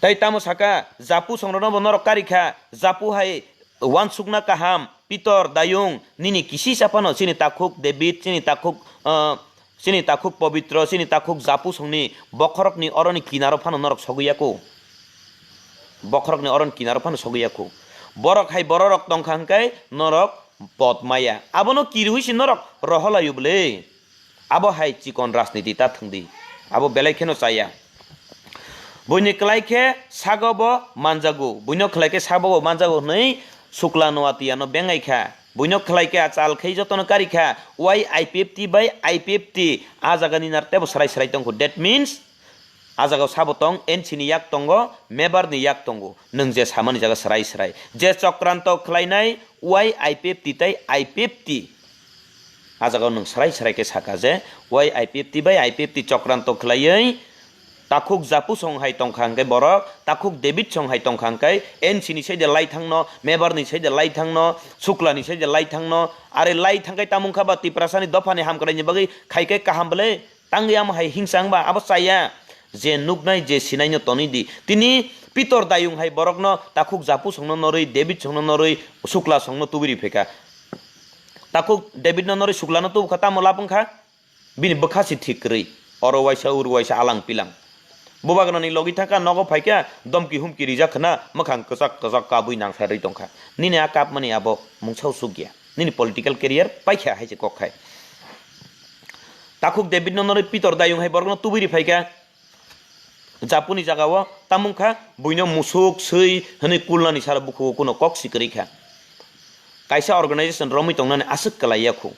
Tai tamo saka, Japu songrokno bo norok kari kha, Japu hai uansukna kaham, Pitor Dayung, nini kisi sa phano chini takhuk David, chini takhuk, ah, chini takhuk Pobitro, chini takhuk Japu songni bokhorokni oroni kinaro phano norok sogwi ya kho. Bokhorokni oroni kinaro phano sogwi ya kho. Borok hai bororok tongkha hwnkhe norok pod maya. Abono kiriui se norok roholaio bwle. Abo hai chikon rajniti ta thwngdi. Abo belai kheno chaya. Buini kwlai khe sago bo manjago, buino khlai khe sabo bo manjago hwnwi Sukla Noatia no bengai kha. Buino khlai khe achal khai jotono kari kha. Why I P F T bai I P F T? A jaga ni nar tebo srai srai tongkho. That means, a jaga sabo tong, N C ni yak tongo, Mebar ni yak tongo. Nwng je samani jaga srai srai. Je chokranto khlainai, why I P F T tai I P F T? A jaga nwng srai srai khe saka je, why I P F T bai I P F T chokranto khlaiwi, Takhuk Japu song hai tongkha hwnkhe borok, Takhuk David song hai tongkha hwnkhe, N C ni saide lai thangno, Mebar ni saide lai thangno, Sukla ni saide lai thangno, are lai thangkhe tamung kha ba Tiprasa ni dopha ni hamkrai ni bagwi khai khe kaham bwle, tangwi amo hai hingsa wngba abo chaya, je nuknai je sinai no tonwi di. Tini Pitor Dayung hai borok no Takhuk Japu song no norwi, David song no norwi, Sukla song no tubui ri phaikha. Takhuk David no norwi Sukla no tubu kha tamo lab wngkha? Bini bwkha si thik kwrwi, oro waisa uro waisa alang pilang. Bubagrani logi thangkha, nogo phaikha, domki humki rijak khna, mwkhang kwchak kwchak kabui nangsa rwi tongkha. Nini a kapmani abo mungsa usuk ya. Nini political career paikha hai se kok khai. Takhuk David no norwi Pitor Dayung hai borokno tubui ri phaikha. Japuni jagao tamung kha, buino musuk swi hwnwi kulnani sara bukhugo kuno kok si kwrwi kha. Kaisa organization romwi tongnani aswk kwlai ya khu.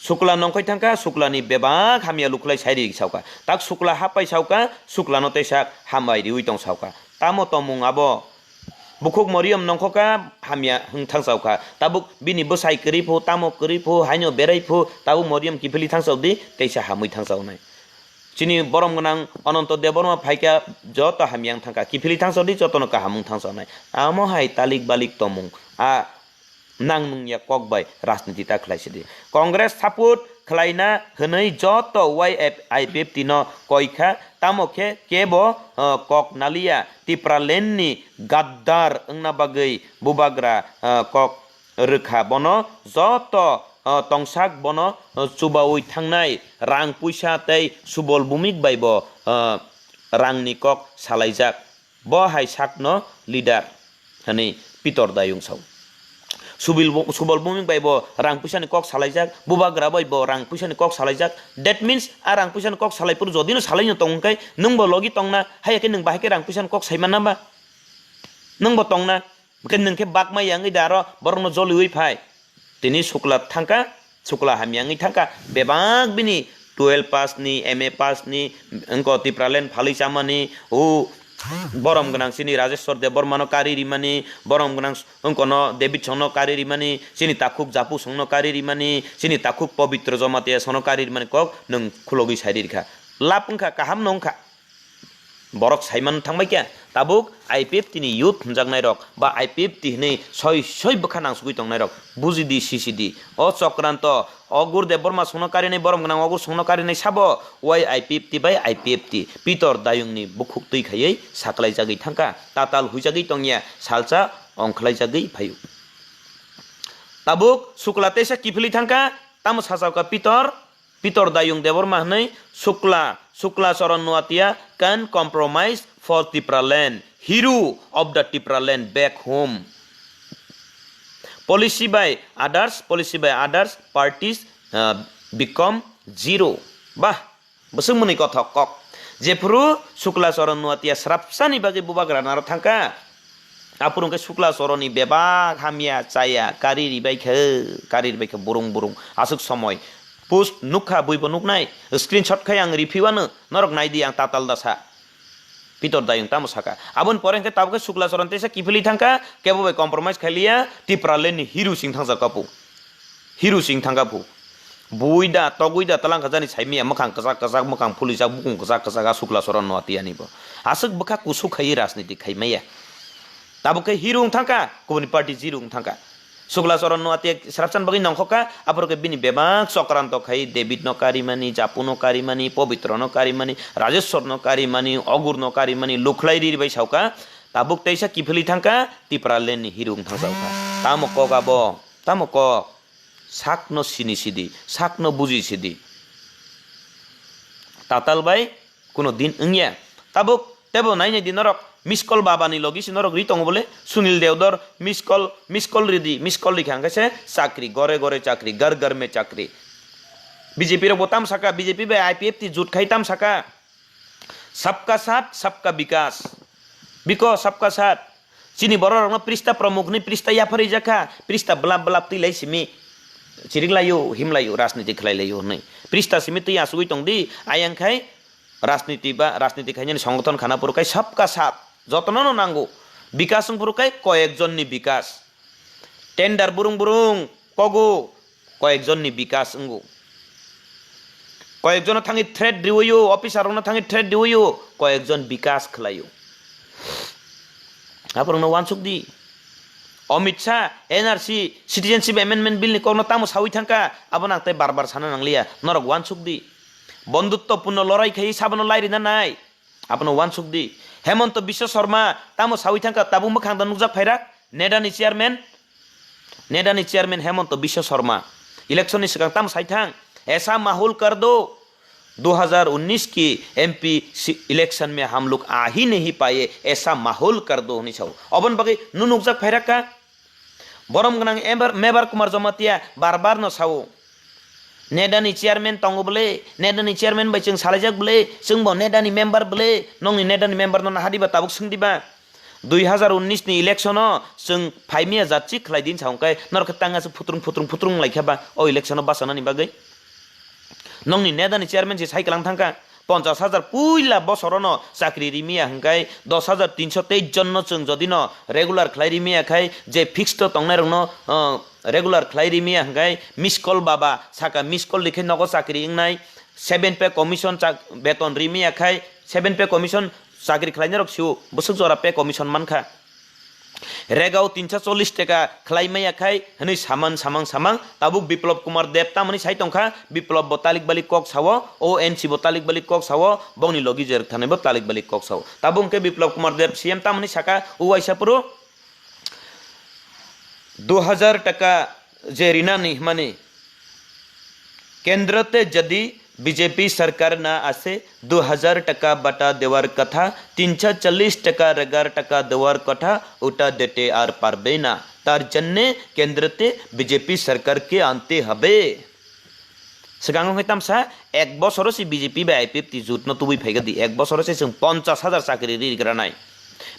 Sukla nongkhoi thangkha, Suklani bebak hamya lukhlai sairi saukha. Tak Sukla hapai saukha, Suklano teisa hambai riwi tong saukha. Tamo tongmung abo? Bukhuk Moriyam nongkhokha, hamya hwng thang saukha. Tabuk bini bwsai kwrwi phu, tamo kwrwi phu, haino berai phu, tabuk Moriyam kiphilwi thang saudi, teisa hamwi thang saunai. Chini borom gwnang Ananto Debbarma phaikha, joto hamya wng thangkha, kiphilwi thang saudi, jotono kaham wng thang saunai. Amo hai talik balik tongmung, a nang nung ya kok bai rajniti ta khlai sidi. Congress support khlaina hwnwi joto Y F I P F T no koi kha, tamo khe kebo, eh, kok naliya. Tipraland ni gaddar wngna bagwi bubagra, eh, kok rwkha bono joto, eh, tongsak bono, eh, chubaui thangnai rang puisa tei Subol Bhumik bai bo, eh, rangni kok salaijak. Bo hai sakno leader hwnwi Pitor Dayung sao. Subil bo, Subol Bhumik bai bo rang puisani kok salaijak, bubagra bai bo rang puisani kok salaijak. That means, a rang puisani kok salai phuru jodi no salai no tong khe, nwng bo logi tongna, haya khe nwng bahai khe rang puisani kok sai manna ba? Nwng bo tongna, hwnkhe nwng khe bakmai ya wngwi da aro borokno joliui phai. Tini Sukla thangkha, Sukla hamya wngwi thangkha, bebak bini twelve pass ni, M A pass ni, wngko Tipraland phalwi chamani, o borom gwnang chini Rajeshwar Debbarma no kari rimani, borom gwnang wngko no David song no kari rimani, chini takhuk Japu song no kari rimani, chini takhuk Pabitra Jamatia song no kari rimani kok nwng khulogwi sai rikha. Lab wngkha, kaham no wngkha. Borok saiman thangbai khe, tabuk I P F T ni youth hwnjaknairok ba I P F T hwnwi soi soi bwkha nangsugwi tongnairok buji di, sisi di. O chokranto, o Gurdev Borma songno karinai, borom gwnang o Gur songno karinai sabo, wai I P F T bai I P F T, Pitor Dayungni bukhuk twi khaiwi saklaijagwi thangkha, tatal huijagwi tongya, salsa ongkhlaijagwi phaio. Tabuk Sukla teisa kiphilwi thangkha, tamo sachauka Pitor, Pitor Dayung Debbarma hwnwi Sukla, Sukla Charan Noatia can compromise for Tipraland, hero of the Tipraland back home. Policy by others, policy by others parties, uh, become zero. Bah, bwswk mwnwi kothok kok. Jephuru Sukla Charan Noatia srapsani bagwi bubagra naro thangkha. Aphuru hwnkhe Sukla Choroni bebak hamya chaya kari ribai khe, kari ribai khe burung burung. Aswk somoi. Post nukha, buibo nuknai. Screenshot khai ang riphiwano. Norok naidi ang tatal dasa. Pitor Dayung tamo saka. Aboni pore hwnkhe tabukhe Sukla Choron teisa kiphilwi thangkha. Kebo bai compromise khailiya. Tipraland ni hero sing thangsa kapu. Hero sing thangkha phu. Bui da, togwi da, talangkha jani saimaya, mwkhang kwchak kwchak, mwkhang phulijak, bukung kwchak kwchak, a Sukla Choron Noatia ni bo. Aswk bwkha kusuk khaiwi rajniti khaimaya. Tabuk khe hero wng thangkha, kubuni party zero wng thangkha. Sukla Choron Noatia srapsan bagwi nongkhokha, aphuru khe bini bebak chokranto khai, David no karimani, Japu no karimani, Pobitro no karimani, Rajeshwar no karimani, Ogur no karimani, lukhlai riri bai saukha. Tabuk teisa kiphilwi thangkha, Tipraland ni hero wng thangsa wngkha. Tamo kok abo? Tamo kok, sakno sini sidi, sakno buji sidi. Tatal bai kuno din wngya. Tabuk tebo nainai di norok, miss call babani logi si norok ri tongo bole, Sunil Deodor miss call, miss call ridi, miss call rikha hwnkhe se chakri, gore gore chakri, gar gar me chakri. B J P rok bo tam saka, B J P bai I P F T jut khai tam saka. Sabka saath, sabka bikas. Biko sabka saath. Chini borok rokno prista pramukh ni prista yapharwi jakha, prista blap blap twi lai simi. Chirik laio, him laio, rajniti khlai laio hwnwi. Prista simi twi asugwi tong di, ayang khai rajniti ba rajniti khainani songgothon khana phuru khai sabka saath. Jotono no nango. Bikas wng phuru khai koyek jonni bikas. Tender burung burung kogo, koyek jonni bikas wngo. Koyek jono thangwi threat riwio, officer rokno thangwi threat riwio, koyek jon bikas khlaio. Aborokno wansuk di. Amit Shah N R C Citizenship Amendment Bill ni kokno tamo sawi thangka, abo nang tei bar bar sana nangliya, norok wansuk di. Bondhutto purno lorai khai sabono lai rina nai. Abono wansuk di. Hemonto Biswa Sarma tamo sawi thangka, tabuk mwkhang da nukjak phairak? NEDA ni chairman, NEDA ni chairman Hemonto Biswa Sarma election ni swkang tamo sai thang, "Aisa mahol kar do, dui hazar unnis ki M P si-, election mein hum log aa hi nahi paye, aisa mahol kar do," hwnwi sao. Oboni bagwi nung nukjak phairak ka? Borom gwnang Ebar-, Mebar Kumar Jamatia bar bar no sao, "NEDA ni chairman tongo bwle, NEDA ni chairman bai chwng salaijak bwle, chwngbo NEDA ni member bwle, nongni NEDA ni member no naha diba, tabuk swng diba? Dui hazar unnis ni election o chwng phaimiya jat chik khlai din," sa hwnkhe norok khe tang aswk phutrung phutrung phutrung lai kha ba o election o bachanani bagwi? Nongni NEDA ni chairman se sai kwlang thangkha. Ponchas hajar puila bosorono chakri rimiya hwnkhe dos hajar tinso teis jonno chwng jodino regular khlai rimiya khai, je fixed o tongnairokno, uh, regular khlai rimiya hwnkhe, miss call baba saka, miss call rikhe nogo chakri wngnai, seven pay commission chak-, beton rimiya khai, seven pay commission chakri khlainairok sio bwswk jora pay commission mankha. Regao tinsa chollish taka khlai maya khai hwnwi samang samang samang tabuk Biplab Kumar Deb tamoni sai tongkha. Biplab bo talik balik kok sao, O N C bo talik balik kok sao, bongni logi je rwktharnai bo talik balik kok sao. Tabuk hwnkhe Biplab Kumar Deb C M tamoni saka, o waisa phuru dui hazar taka je rinani hwnmani, কেন্দ্রতে যদি বিজেপি সরকার না আসে, দু হাজার টাকা বাটা দেওয়ার কথা, তিনশো চল্লিশ টাকা রেগার টাকা দেওয়ার কথা, ওটা দিতে আর পারবে না। তার জন্যে কেন্দ্রতে বিজেপি সরকারকে আনতে হবে। Swkango khe tamsa ek bosoro se B J P bai I P F T jotno tubui phaikha di, ek bosoro se chwng ponchas hajar chakri ri rigra nai.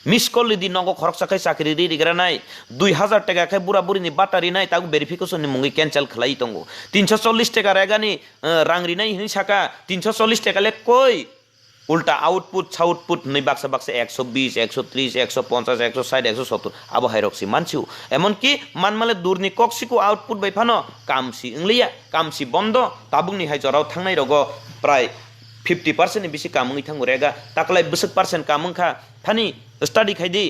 Miss call ridi nogo khoroksa khai chakri ri rigra nai, dui hazar taka khai bura buri ni bata rinai, tago verification ni mungwi cancel khlai tongo. Tinso chollish taka regani, eh, rang rinai hinwi saka, tinso chollish taka le koi? Ulta output, output hinwi baksa baksa ekso bis, ekso tris, ekso ponchas, ekso sait, ekso sottor, abo hai rok si mansio. Emon ki manmale durni kok siku output bai phano kam si wngliya, kam si bondo, tabukni hai jorao thangnai rogo prai fifty percent ni bisi kam wngwi thango rega, taklai bwswk percent kam wngkha, thani study khai di,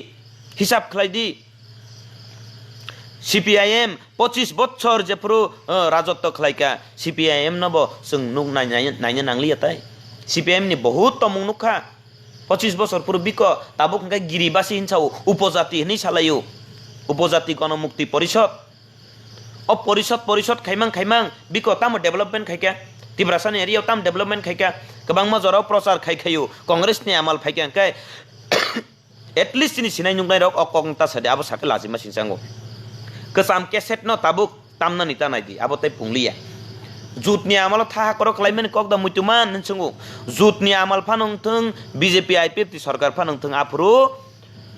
hisab khlai di. C P I M pochis bochor jephuru, uh, rajotto khlaikha, C P I M no bo chwng nuk nai-, nai-, naina nangliya tai. C P I M ni bohut tomung nukha. Pochis bochor phuru biko tabuk hwnkhe giribasi hinsao, upojati hinwi salaio. Upojati Gonomukti Porishod. O porishod, porishod khaimang, khaimang, biko tamo development khaikha? Tiprasani area o tamo development khaikha? Kwbangma jorao prochar khai khaio, Congress ni amal phaikha hwnkhe, at least chini sinai nuknai rok o kok ta sadi, abo sakhe lachima singsango. Kwcham cassette no tabuk tamnani ta naidi, abo tei pungliya. Jut ni amalo thaha korok khlaimani kok da muitu man hinwi swngo. Jut ni amal phano wngthwng, B J P I P F T sorkar phano wngthwng, aphuru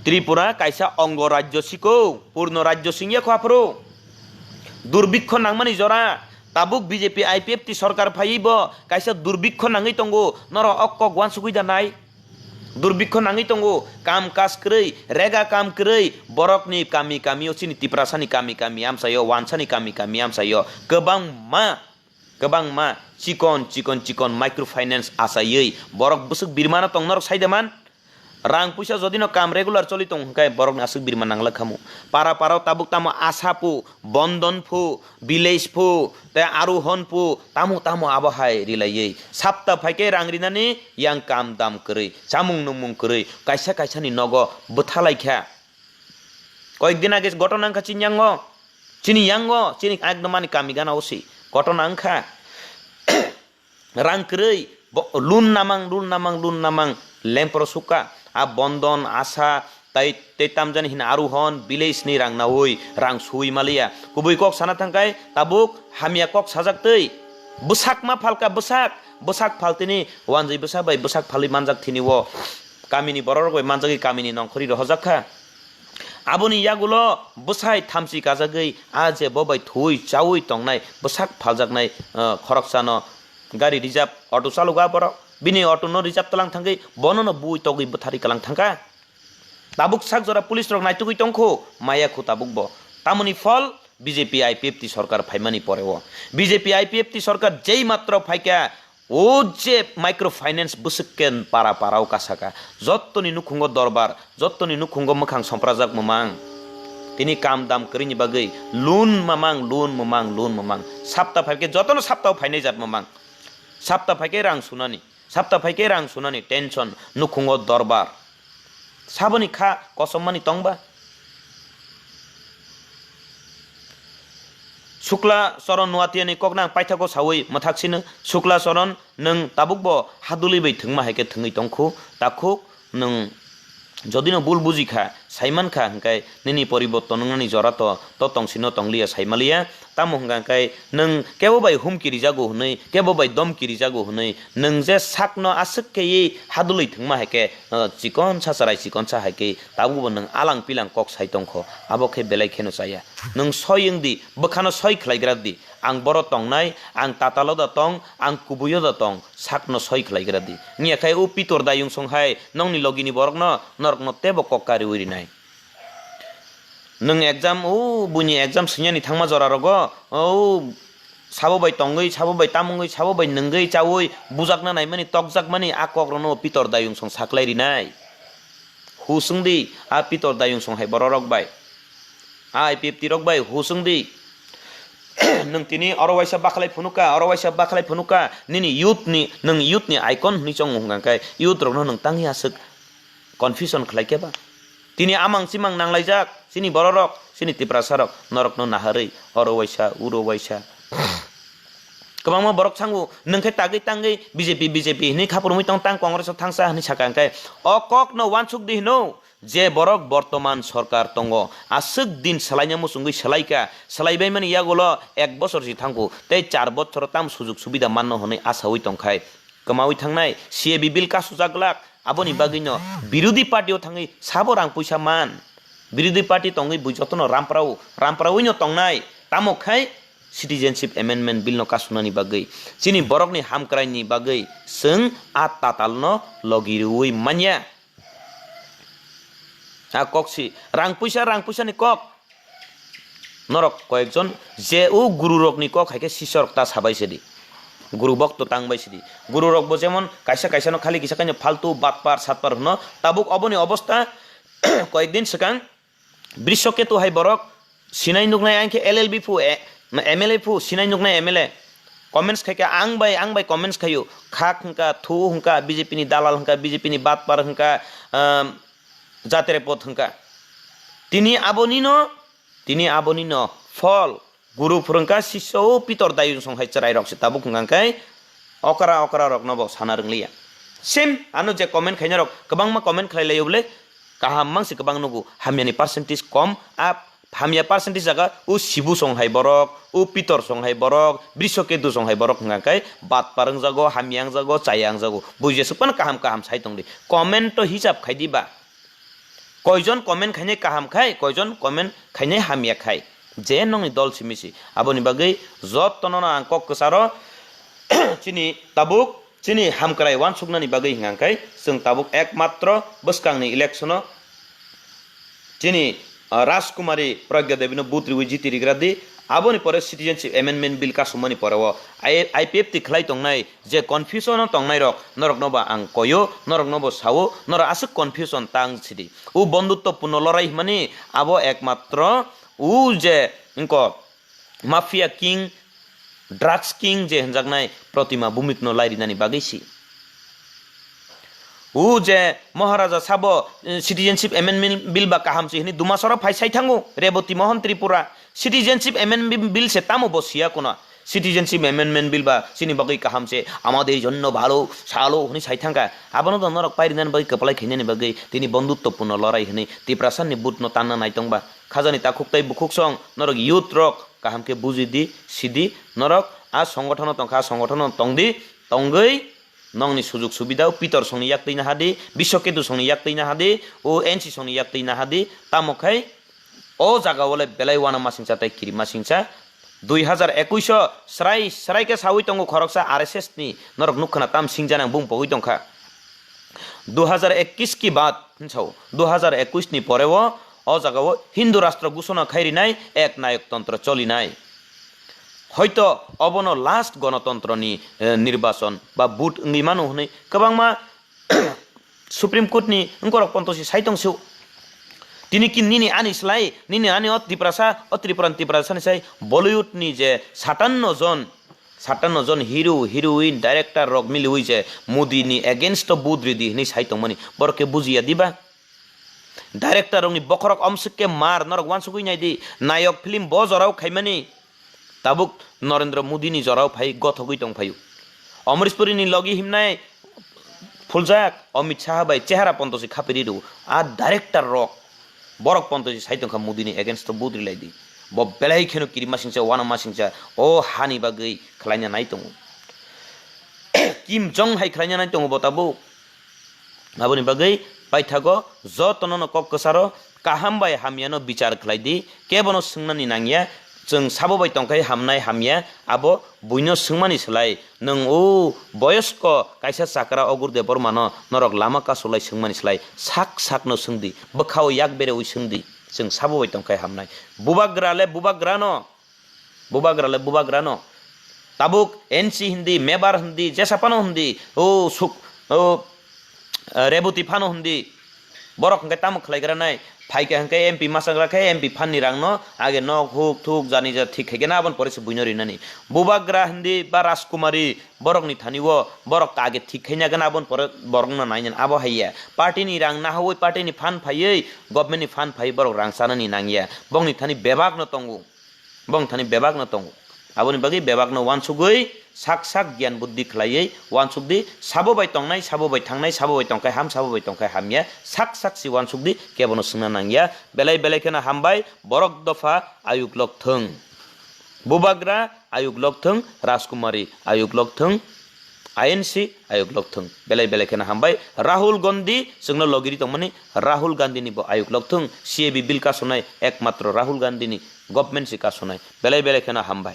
Tripura kaisa ongo rajyo siko, purno rajyo singya kho aphuru. Durbikho nangmani jora, tabuk B J P I P F T sorkar phaiwi bo kaisa durbikho nangwi tongo, norok o kok uansugwi da nai? Durbikho nangwi tongo, kam kaj kwrwi, rega kam kwrwi, borokni kami kami o, chini Tiprasani kami kami amchaio, wansani kami kami amchaio, kwbangma, kwbangma chikon chikon chikon microfinance achaiwi borok bwswk birmano tong norok sai da man? Rang puisa jodi no kam regular choli tong hwnkhe borokni aswk birma nangla khamu. Para para o tabuk tamo Asha phu, Bondon phu, Village phu, tei Arohon phu, tamo tamo abo hai rilaiwi. Sapta phaikhe rang rinani yang kam dam kwrwi, chamung nungmung kwrwi, kaisa kaisa ni nogo bwtha lai kha. Koyek din age gotona wngkha chini yango, chini yango, chini ekdom ani kami gana o si gotona wngkha. Rang kwrwi, bo-, loan namang, loan namang, loan namang, lempro suka. A Bondon, Asha, tai, tei tamjani hina Arohon, village ni rang naui, rang sui maliya. Kubui kok sana thangkai, tabuk hamya kok sajak twi. Bwsak ma phalka bwsak, bwsak phaltini wanjwi bwsa bai bwsak phalwi manjak thini o kamini bororok bai manjagwi kamini nongkhorwi rohorjak kha. Aboni yagulo bwsai thamchi kajagwi a je bo bai thuwi chaui tongnai bwsak phaljaknai, eh, khoroksano gari reserve auto chalogo a borok. Bini auto no reserve tlang thangwi bono no bui togwi bwtharwi kalang thangkha. Tabuk sak jora police rok naitugwi tongkhu, maya khu tabuk bo. Tamoni phol B J P I P F T sorkar phaimani pore o. B J P I P F T sorkar jei matro phaikha, o je micro finance bwswk ke para para o kasaka. Jottoni nukhungo dorbar, jottoni nukhungo mwkhang somprajak mwmang. Tini kam dam kwrwini bagwi loan mamang, loan mamang, loan mamang. Sapta phaikhe jotono sapta o phainai jat mamang. Sapta phaikhe rang sunani. Sapta phaikhe rang sunani tension, nukhungo dorbar. Saboni kha kosommani tongba. Sukla Choron Nuatiani kokno ang paithago saui mwthak sino. Sukla Choron, nwng tabukbo haduli bai thwngma hai khe thwngwi tongkhu, takhuk nwng jodi no bul buji kha, saiman kha, hwnkhe nini poriborton wngnani jora to, to tong sino tong liya, sai ma liya. Tamo hwnkha khe nwng kebo bai humki rijago hwnwi, kebo bai domki rijago hwnwi, nwng je sakno aswk kheywi hadulwi thwngma hai khe, uh, chikon sa chwrai chikon sa hai khe tabukbo nwng alang pilang kok sai tongkho, abo khe belai kheno chaya. Nwng soi wng di, bwkhano soi khlaigra di, ang boro tongnai, ang tatalo da tong, ang kubuio da tong, sakno soi khlaigra di. Wngya khe o Pitor Dayung song hai nongni logini borokno, norokno tebo kok kariui rinai. Nwng exam, o buini exam swinani thangma jora rogo, o sabo bai tongwi, sabo bai tamungwi, sabo bai nwngwi chaui bujakna naimani, tokjakmani a kok rono Pitor Dayung song saklai rinai. Husung di a Pitor Dayung song hai bororok bai, a I P F T rok bai husung di. Nwng tini oro waisa bakhalai phunuka, oro waisa bakhalai phunuka, nini youth ni, nwng youth ni icon hwnwi chong hwnka khe youth rokno nwng tangwi aswk confusion khlai khe ba? Tini amang chimang nanglaijak chini bororok, chini Tiprasarok, norokno naharwi oro waisa, uro waisa. Kwbangma borok sango, nwng khe tagwi tangwi B J P, B J P hwnwi khaphurumwi tong, tang Congress o thangsa hwnwi saka, hwnkhe o kokno uansuk di hwno. Je borok bortoman sorkar tongo, aswk din swlaina muchungwi swlaikha, swlaibaimani yagulo ek bosor si thangkhu, tei char bosoro tamo sujug subida manno hwnwi asaui tongkhai. Kwmaui thangnai C A B bill kasujak glak, aboni bagwino birodhi party o thangwi sabo rang puisa man. Birodhi party tongwi bui jotono ramprao, rampraoino tongnai, tamo khai Citizenship Amendment Bill no kasunani bagwi, chini borokni hamkraini bagwi chwng a tatalno logi rwui manya. A kok si, rang puisa, rang puisa ni kok. Norok koyekjon je o guru rok ni kok hai khe sisyo rok ta sabai se di. Guru bokto tang bai se di. Guru rok bo jemon kaisa kaisa no khali kisa kaino faltu batpar satpar hwno. Tabuk oboni obosta koyek din swkang Brishoketu hai borok sinai nuknai ang khe L L B phu, e, M L A phu, sinai nuknai M L A. Comments khai khe ang bai, ang bai comments khaio. Khak hwnkha, thu hwnkha, B J P ni dalal hwnkha, B J P ni batpar hwnkha, um, jatre pot hwnkha. Tini aboni no, tini aboni no phol. Guru phwrwngkha sisyo o Pitor Dayung song hai chwrai rok se tabuk hwnkha khe okra okra rok no bo sana rwng liya. Same ano je comment khaina rok kwbangma comment khlai laio bole kaham mang se kwbang nugo, hamya ni percentage kom, a hamya percentage jaga o Sibu song hai borok, o Pitor song hai borok, Brishoketu song hai borok hwnkha khe batpar wngjago, hamya wngjago, chaya wngjago, buji aswk phano kaham kaham sai tong di. Comment to hisab khai di ba. Koijon comment khainai kaham khai, koijon comment khainai hamya khai, je nongni dol simi si. Aboni bagwi jotono no ang kok kwcharo chini tabuk, chini hamkrai uansuknani bagwi hwnkha khe chwng tabuk ekmatro bwskangni election-o chini, ah, Rajkumari Pragya Devi no vote riwi jiti rigra di. Aboni pore Citizenship Amendment Bill kasumani pore o I-, I P F T khlai tongnai je confusion o tongnai rok, norok no ba ang koyo, norok no bo sao, norok aswk confusion tang sidi. O bondhutto purno lorai hwnmani abo ekmatro o je wngko mafia king, drugs king je hwnjaknai Protima Bhumik no lairinani bagwi si. O je Maharaja sabo, eh, Citizenship Amendment Bill ba kaham se hwnwi Dumasoro phai sai thango Reboti Mohon Tripura. Citizenship Amendment Bill se tamo bo siya kono. Citizenship Amendment Bill ba chini bagwi kaham se, amader jonno bhalo, salo hwnwi sai thangkha. Abono do norok pairinani bagwi kwplai khainani bagwi tini bondhutto purno lorai hwnwi Tiprasa ni vote no tanna nai tongba. Khajani takhuk tei bukhuk song norok youth rok kaham khe buji di, sidi norok a songothono tongkha, a songothono tongdi, tongwi nongni sujuk subida o Pitor songni yak twi nahadi, Biswaketu songni yak twi nahadi, o N C songni yak twi nahadi, tamo khai o jaga o le belai uanama singcha tei kirima singcha. Dui hazar ekuish o srai srai khe saui tongo khoroksa R S S ni, norok nukha na tam singjanang bung pogwi tongkha. Dui hazar ekuish ki baad, hinsao, dui hazar ekuish ni pore o, o jaga o Hindu rastro gusona khai rinai, ek nayok tontro cholinai. Hoito obono last gonotontro ni, eh, nirbachon ba vote wngwi mano hwnwi kwbangma Supreme Court ni wngkorok ponto si sai tong sio. Tini ki nini ani slai, nini ani o Tiprasa, o Tripura ni Tiprasa ni sai Bollywood ni je satanno jon, satanno jon hero, heroine, director rok miliwi je Modi ni against o vote ridi hwnwi sai tongmani. Borok khe bujiya diba? Director rokni bokhorok omswk khe mar, norok uansugwi nai di. Nayok film bo jorao khaimani, tabuk Narendra Modi ni jorao phai gothogwi tong phaio. Amrish Puri ni logi himnai phuljak Amit Shah bai chehara ponto se khapiri rw. A director rok, borok ponto se sai tongkha Modi ni against o vote rilai di. Bo belai kheno kirima singcha, uanama singcha, o hani bagwi khlaina nai tongo. Kim Jong hai khlaina nai tongo bo tabuk. Aboni bagwi paithago jotono no kok kwcharo kaham bai hamyano bichar khlai di, kebono swngnani nangya, chwng sabo bai tongkhai hamnai hamya, abo buino swngmani slai, nwng o boyosko kaisa chakra Ogur Debbarmano norok lama kasulai swngmani slai, sak sakno swngdi, bwkhao yak bereui swngdi, chwng sabo bai tongkhai hamnai. Bubagra le bubagrano, Bubagra le bubagra no. Tabuk N C hindi, Mebar hindi, jesa phano hindi, o suk, o, eh, Reboti phano hindi. Borok hwnkhe tamo khlai gra nai? Phaikha hwnkhe M P masagra khe M P phan ni rang no age nok huk thuk jani ja thik khai khe na aboni pore se buino rinani. Bubagra hindi ba Rajkumari borok ni thani o borok age thik khai na gana aboni pore borok no nai nani abo hai ya. Party ni rang nahaui party ni phan phaiwi government ni phan phaiwi borok rang chanani nang ya. Bongni thani bebak no tongo. Bong thani bebak no tongo. Aboni bagwi bebak no uansugwi sak sak gyan buddhi khlaiwi uansuk di, sabo bai tongnai, sabo bai thangnai, sabo bai tongkhai ham, sabo bai tongkhai hamya, sak sak si uansuk di, kebono swngna nangya. Belai belai kheno hambai, borok dopha ayuk lok thung. Bubagra ayuk lok thung, Rajkumari ayuk lok thung. I N C ayuk lok thung. Belai belai kheno hambai. Rahul Gandhi, chwngno logiri tongmani Rahul Gandhi ni bo ayuk lok thung. C A B bill kasonai ekmatro Rahul Gandhi ni government si kasonai. Belai belai kheno hambai.